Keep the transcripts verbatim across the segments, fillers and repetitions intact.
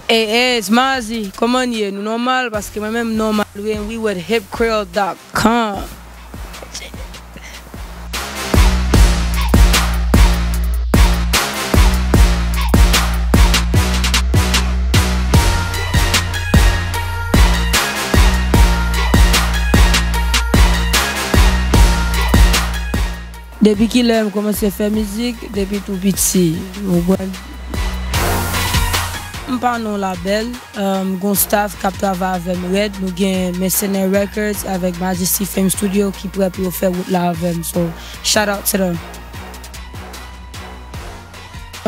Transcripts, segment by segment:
Hey, hey, it's Mazi, kòman n ye? Nou nòmal? Paske mwen menm nòmal wi, and we with hip creole dot com. Depi kilè m kòmanse fè mizik? Depi tou piti. Ou konprann? M pa nan yon labèl, um, m gon staff k ap travay avè m rèd. Nou gen Mercenaire Records avèk Majesty Fame Studio ki prè pou yo fè wout la avè m. So, shout out to them.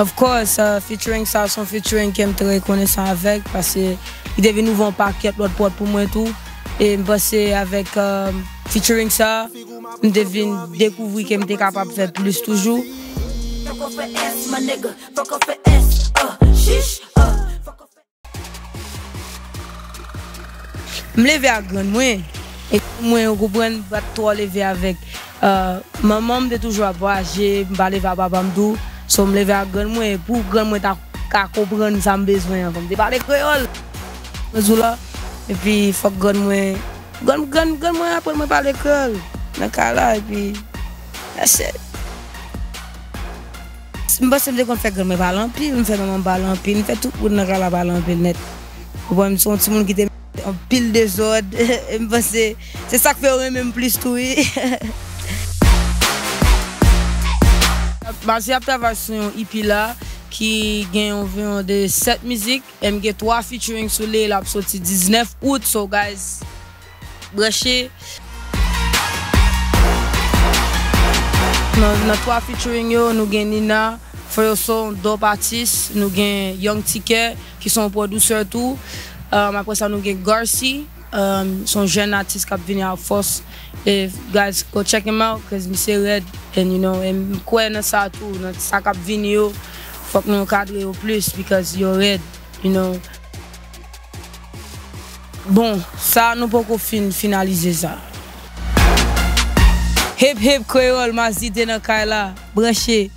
Of course, uh, featuring sa, se yon featuring ke m te rekonesan avèk, paske li te vin ouvè yon pakèt lòt pòt pou mwen tou. E m panse avèk, um, featuring sa, m te vin dekouvri ke m te kapab fè plis toujou. Fòk ou fè S, my nigga. Fòk ou fè S, uh, shish, uh. M leve ak grann mwen. E grann mwen, ou konprann, m pa t twò leve avèk, uh, manman m te toujou ap vwayaje, m pa leve ak papa m tou. So, m leve ak grann mwen, e pou grann mwen ta ka konprann sa m bezwen an, fò m te pale kreyòl. Mwen sou la, epi fòk grann mwen, grann, grann, grann mwen aprann mwen pale kreyòl nan kay la, epi that's it. M panse m te konn fè grann mwen pale anpil, m fè manman m pale anpil, m fè tout moun nan kay la pale anpil nèt. Ou konprann, m se yon timoun ki te anpil dezòd. M panse se sa k fè yo renmen m plis tou, wi. Mazi ap travay sou yon E P la ki gen environ de sèt mizik, e m gen twa featuring sou li, l ap soti diznèf out, so guys, branche. Nan, nan twa featuring yo, nou gen Nina, Foyoson, Dope Artist, nou gen Young Ticket, ki se yon pwodisyè tou. Um, apre sa, nou gen Garcy, um, se yon jèn atis k ap vini ak fòs. E, guys, go check him out, 'cause misye rèd, and, you know, e m kwè nan sa tou, nan sa k ap vini yo, fòk nou ankadre yo plis, because yo rèd, you know. Bon, sa nou poko fin finalize sa. Hip hip kreyòl, Mazi te nan kay la, branche.